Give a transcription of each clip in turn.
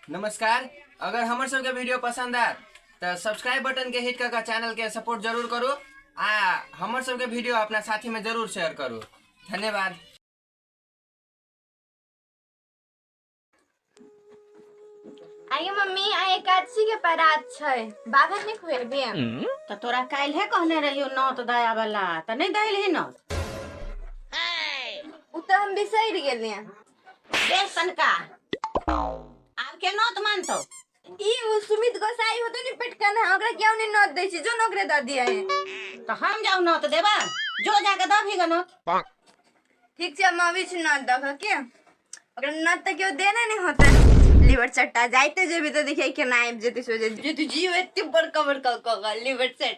नमस्कार। अगर हमर सबके वीडियो पसंद आयत तऽ सब्सक्राइब बटन के हिट कऽ के चैनल के सपोर्ट जरूर करू आ हमर सबके वीडियो अपना साथी में जरूर शेयर करू। धन्यवाद। आइए मम्मी, आइ एकादशी के परात छै, बाभन नहि खुएबे? तऽ तोरा काल्हे कहने रहियो नौत दया वाला, तऽ नहि दैलही नौत। उ तऽ हम बिसरि गेलियै। देख तनका, आब के नौत मानतौ? ई उ सुमित गोसाई होतो नि पेटकन, ओकरा क्यों नहीं नौत दै छी? जो नौकरे दऽ दिया है। तऽ हम जाउ नौत देबा? जो जाके दबही ग नौत। ठीक छै, हम अबै छी नौत दऽ के। ओकरा नौत तऽ केओ देने नहि होतै। लीवर चट्टा जाइते जेबी तऽ देखिए केना आबि जेतै सोझे। जे तू जीव एते बड़का बड़का कऽ कऽ लीवर चट।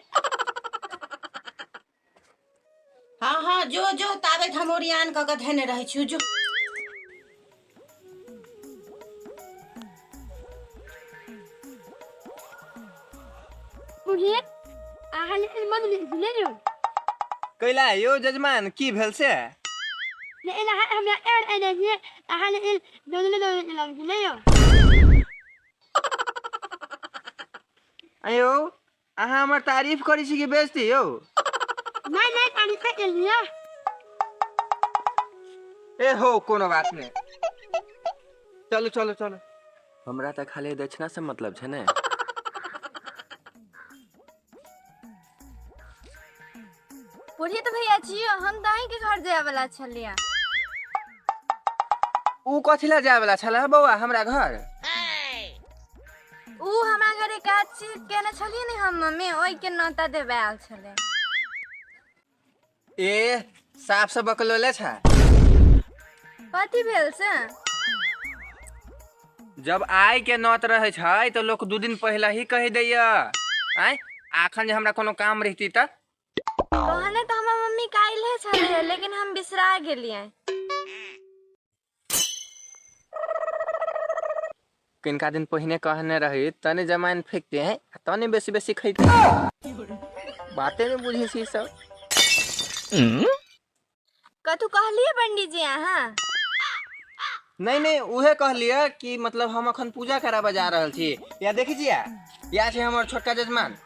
हाँ हाँ, जो जो, ताबे हम ओरियान कऽ के धेने रहै छी, जो। बुढ़िया अहाँ मन लेलियो। कैला यौ जजमान, की भेल से? हमरा एड एने छियै अहाँ लेलियो। अयो, अहाँ हमर तारीफ करै छी कि बेइज्जती यौ? नहीं नहीं, तारीफ कर लिया। ए हो, कोनो बात नहीं, चलू चलू चलू। हमरा तऽ खाली दक्षिणा से मतलब छै ने। पुरोहित भैया छियो, हम तऽ अहींके घर जाय वाला छलियै। ऊ कथी लए जाय वाला छलै बौआ हमरा घर? ऊ हमरा घर एकादशी केने छलियै ने हम मम्मी, ओहिके नौता देबे आयल छलै। ए, साफ से बकलोले छै। कथी भेल से? जब आइ के नौत रहै छै तऽ लोक 2 दिन पहिले ही कहि दैया। आँय, आखन जे हमरा कोनो काम रहिती तऽ? कहने तऽ हमर मम्मी काल्हे छलै, लेकिन हम बिसरा गेलियै। किनका दिन पहिने कहने रही तने जमाइन फेंकते हैं आ तने बेसी बेसी खैते। बाते नहि बुझै छी सब। कथू कहलियै पंडीजी अहाँ? नहीं नहीं, उहे कहलियै कि मतलब हम अखन पूजा कराबऽ जा रहल छी। या देखै छियै, या छै हमर छोटका जजमान।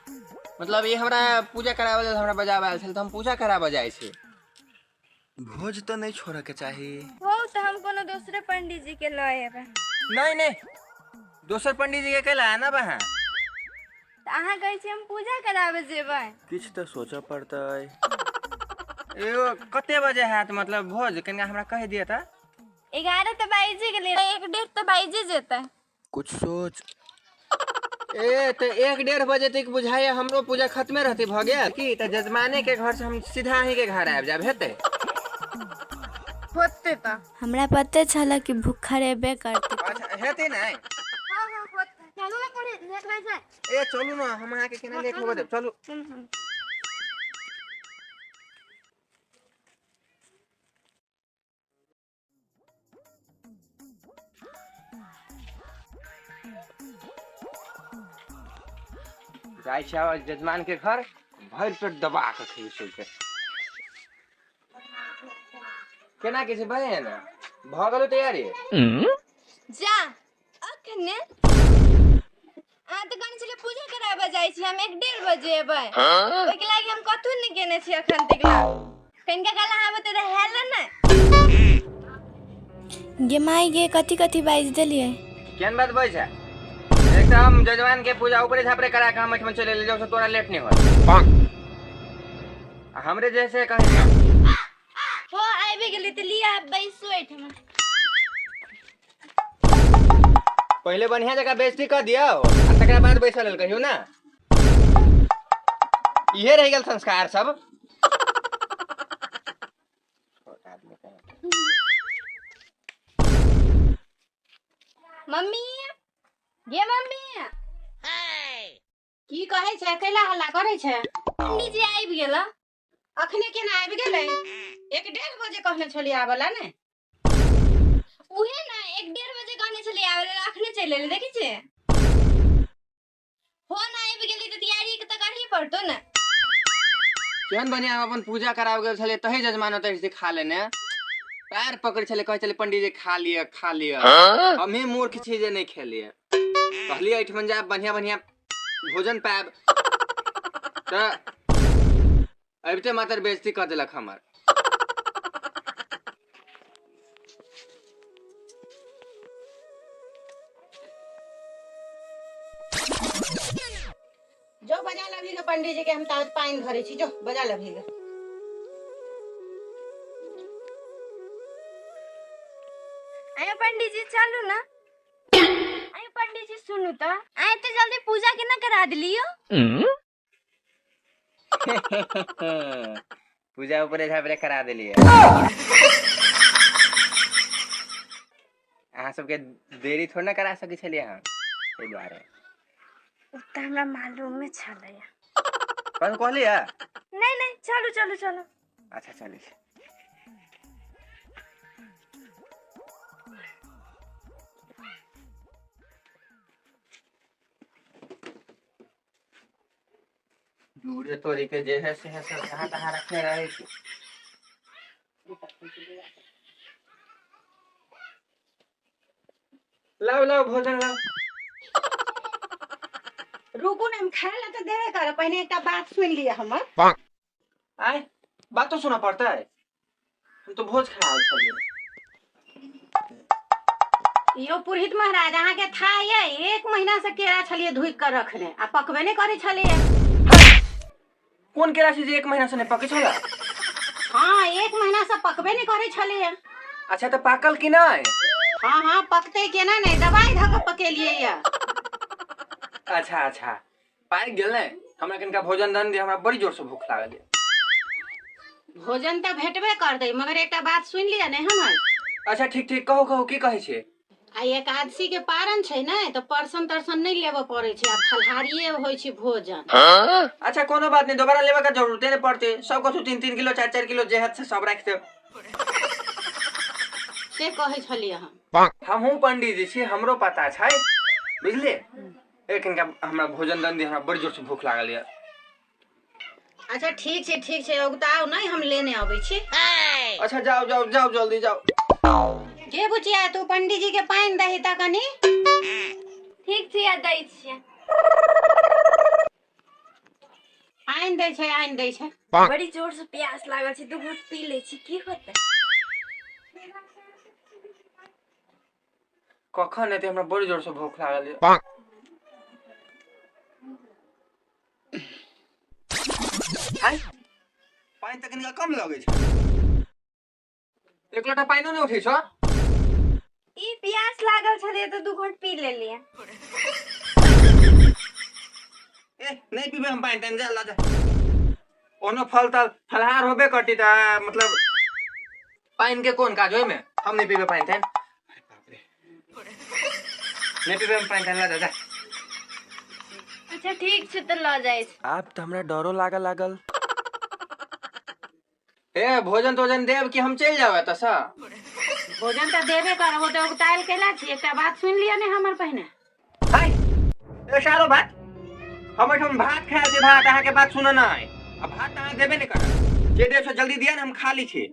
मतलब ई हमरा पूजा कराबऽ लेल हमरा बजाबऽ आयल छल, तऽ हम पूजा कराबऽ जाइ छी। भोज तऽ नहि छोड़ऽ के चाही। हो, तऽ हम कोनो दोसरे पंडीजी के लऽ एबै। नहीं नहीं, दोसर पंडीजी के कैला आनब अहाँ? तऽ अहाँ कहै छी हम पूजा कराबऽ जेबै। किछु तऽ सोचऽ पड़तै। एगो कते बजे हैत मतलब भोज, कनिका हमरा कहि दिअ तऽ। 11 तऽ बाजि गेलै, 1:30 तऽ बाजि जेतै। कुछ सोच। ए, तऽ 1:30 बजे तक बुझाइए हमरो पूजा खत्मे रहतै भऽ गेल की, तऽ जजमाने के घर से हम सीधा अहीं के घर आबि जायब, हेतै? होतै तऽ। हमरा पते छल कि भूखड़ एबे करतै। अच्छा, हेतै नहि? हाँ हाँ, होतै। चलू ने पढ़े, लेट भए जाए। ए चलू ने, हम अहाँके केना लेट होबऽ देब, चलू। जाइ छी आब जजमान के घर, भरि पेट दबा के खेबै सोचि। केना के छै बहन, भऽ गेलो तैयारी? जा, अखने अहाँ तऽ कहने छलियै पूजा कराबऽ जाइ छी, हम 1:30 बजे एबै। ओहिके लागि हम कथू नहि केने छी अखन तक। कनिका काल अहाँ आबे तऽ हेल ने। गे माय गे, कथी कथी बाजि देलियै? केहन बात बजै छै? एक तऽ हम जजमान के पूजा ऊपरे झापरे करा के हम एहिठमा चलि एलियै, जाउ से तोरा लेट नहि होय आ हमरे जैसे कहै छै। हो, आबि गेली तऽ लिअ, बैसू एहिठमा। पहिले बढ़िया जगह बेइज्जती कऽ दियौ आ तकरा बाद बैसल लेल कहियौ ने। इहे रहि गेल संस्कार सब। मम्मी गे, मम्मी। की कहै छै? कैला हल्ला करै छै? पंडीजी आबि गेल। अखने केना आबि गेलै? 1:30 बजे कहने छलियै आबऽ ला ने। उहे ने, 1:30 बजे कहने छलियै आबै लेल, अखने चलि एलै। देखै छियै, फोन आबि गेलै तऽ तैयारी तऽ करही पड़तौ ने। केहन बढ़िया हम अपन पूजा कराबऽ गेल छलियै, तही जजमान ओतऽ से खा लेने पैर पकड़ै छलै, कहै छलै पंडीजी खा लिअ खा लिअ। हमही मूर्ख छी जे नहि खेलियै। कहलियै एहिठमन जायब बढ़िआँ बढ़िआँ भोजन पायब, तऽ अबिते मातर बेइज्जती कऽ देलक हमर। जो बजा लभी गे पंडीजी के, हम तावत पानि भरै छी, जो बजा लभी गे। आयो पंडीजी चलू ना। आयो पंडीजी सुनू तऽ, आइ एते जल्दी पूजा केना करा देलियो? पूजा ऊपरे झापरे करा देलियै। अहाँ सबके देरी थोड़े ना करा सकै छलियै हम, ताहि दुआरे। ओ तऽ हमरा मालूमे छलैया। कथी कहलियै? नहि नहि, चलू चलू चलू। अच्छा चलै छी। दूरे तोरी के जे है से है सब जहाँ तहाँ रखने रहे छी। लाओ लाओ भोजन लाओ। रुकू ने, हम खाय ला तऽ देबे करब, पहिने एकटा बात सुनि लिअ हमर। आय बातो सुनऽ पड़तै? हम तो भोज खा आयल छलियै। यौ पुरोहित महाराज, अहाँके था ये 1 महीना से केरा छलियै धुकि कऽ रखने आ पकबे नहि करै छलैया। कोन केरा छै जे 1 महीना से नहि पकै छलै? हाँ, 1 महीना से पकबे नहि करै छलैया। अच्छा तऽ पाकल कि नहि? हाँ हाँ पकतै केना नहि, दवाइ धऽ कऽ पकेलियै या। अच्छा अच्छा पाकि गेल ने? हमरा कनिका भोजन दन दे, हमरा बड़ी जोर से भूख लागल ये। भोजन तऽ भेटबे करतै, मगर एकटा बात सुनि लिअ ने हमर। अच्छा ठीक ठीक, कहू कहू की कहै छियै? आ एकादशी के पारन छै ने, तऽ परसन तरसन नहि लेबऽ पड़ै छै आ फलहारिये होइ छै भोजन। अच्छा कोनो बात नहीं, दोबारा लेबऽ के जरूरते नहीं पड़तै, सब कथू 3-3 किलो 4-4 किलो जे हैत से सब राखि देब। से कहै छलियै हम। हमहूँ पंडीजी छी, हमरो पता छै, बुझलियै? एक कनिका हमरा भोजन दन दे, हमरा बड़ी जोर से भूख लागल ये। अच्छा ठीक छै ठीक छै, उगताउ नहि, हम लेने अबै छी। अच्छा जाओ जाओ जाओ जल्दी जाओ। गे बुचिया, तू पंडीजी के पानि दही तऽ कनी। ठीक छै, आ दै छियै। आनि दै छै, आनि दै छै। बड़ी जोर से प्यास लागल छै, 2 घूंट पी लै छी, की होतै? कखन एतै? हमरा बड़ी जोर से भूख लागल ये। आय, पानि तऽ कनिका कम लगै छै, 1 लोटा पानिओ नहि उठै छौ। ई प्यास लागल छलै तऽ 2 घूंट पी लेलियै। ए नहि पीबै हम पानि तानि, जा लऽ जा। ओनो फल तल फलहार होबे करती तऽ मतलब पानि के कोन काज ओहिमे? हम नहि पीबै पानि तानि, अरे बाप रे, नहि पीबै हम पानि तानि, लऽ जा जा। अच्छा ठीक छै तऽ लऽ जाइ छी। आब तऽ हमरा डरो लागऽ लागल। ए भोजन तोजन देब कि हम चलि जाउ एतऽसँ? भोजन तऽ देबे करब, ओ तऽ उगतायल केला छी। एकटा बात सुनि लिअ ने हमर पहिने। हाय, ए सारो भात, हम एहिठाम भात खाय छी, भात अहाँके बात सुनऽ नहि, आ भात तऽ अहाँ देबे नहि करब। जे देब से जल्दी दिअ ने, हम खा लै छी,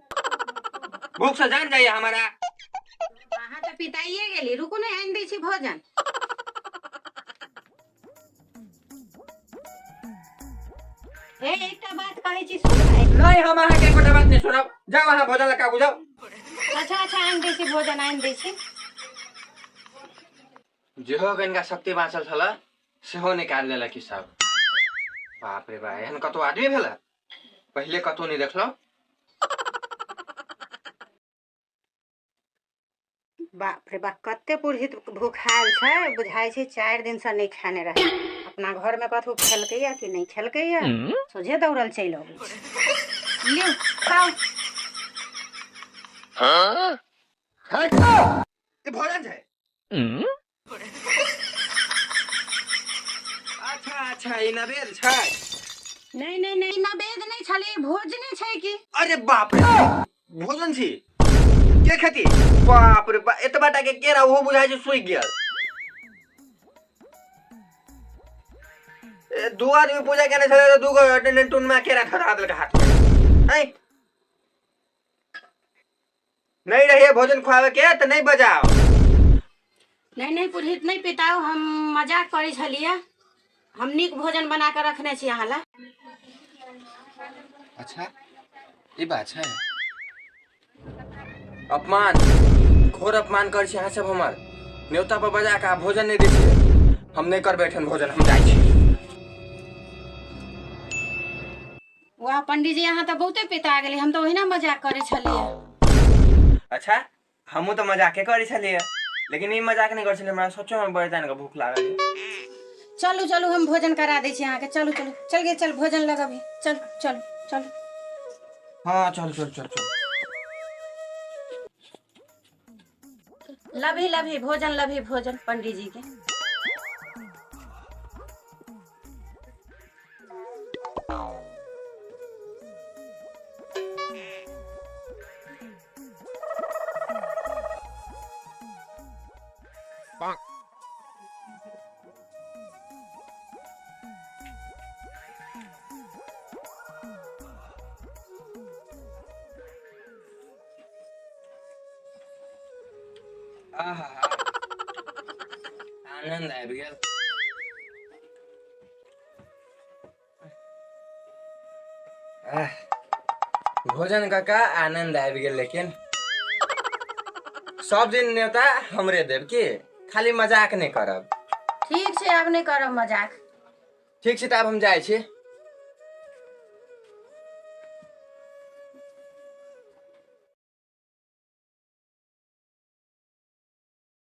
भूख से जान जाइए हमारा। अहाँ तऽ पिताइए गेली, रुकू ने आनि दै छी भोजन। हे एकटा बात कहै छी सुनबै? नहि, हम अहाँके एकोटा बात नहि सुनब, जाउ अहाँ भोजन लऽ कऽ आबू जाउ। अच्छा अच्छा आनि दै छी भोजन, आनि दै छी। जेहो कनिका शक्ति बाँचल छल सेहो निकालि लेलक ई सब। बाप रे बा, एहन कतौ आदमी भेल? पहिले कतौ नहि देखलहुँ। बाप रे बाप, कते पुरोहित भूखायल छै, बुझाइ छै 4 दिन से नहि खेने रहै। अपना घर में कथू खेलकैया कि नहि खेलकैया, सोझे दौड़ल चलि अबै छै। लिउ खाउ। ई भोजन छै? अच्छा अच्छा, ई नवेद छै? नहीं नहीं नहीं, नवेद नहीं छलै, ई भोजने छै की। अरे बाप रे, भोजन छी के खेती? बाप रे बाप, एतबा टा के केरा ओहो बुझाइ छै सुखि गेल। ए, 2 आदमी पूजा केने छलै तऽ 2 गो टुनमा केरा धरा देलकै हाथ में। हैं? नहीं रहिए भोजन खुआवे के तऽ नहीं बजाओ। नहि नहि पुरोहित, नहि पिताउ, हम मजाक करै छलियै। हम नीक भोजन बना कऽ रखने छी अहाँ लए। अच्छा, ई बात छै। अपमान, घोर अपमान करै छी अहाँ सब हमर। न्योता पर बजा कऽ भोजन नहि दै छियै। हम नहि करबै एखन भोजन, हम जाइ छी। वाह पंडीजी, अहाँ तऽ बहुते पिता गेली। हम तऽ ओहिना मजाक करै छलियै। अच्छा, हमहूँ तऽ मजाके करै छलियै, लेकिन ई मजाक नहि करै छलियै। हमरा सचोमे बड़ जान कऽ भूख लागल यऽ। चलू चलू, हम भोजन करा दै छी अहाँके। चलू चलू, चल गे, चल भोजन लगबही। चल चल चल। हाँ, चल चल चल चल। लभी लभी भोजन, लभी भोजन पंडीजी के। आहा, आनन्द आबि गेल। आह, भोजन काका आनन्द आबि गेल। लेकिन सब दिन न्योता हमरे देब की? खाली मजाक नहि करब। ठीक छै, आब नहि करब मजाक। ठीक छै, तऽ आब हम जाइ छी।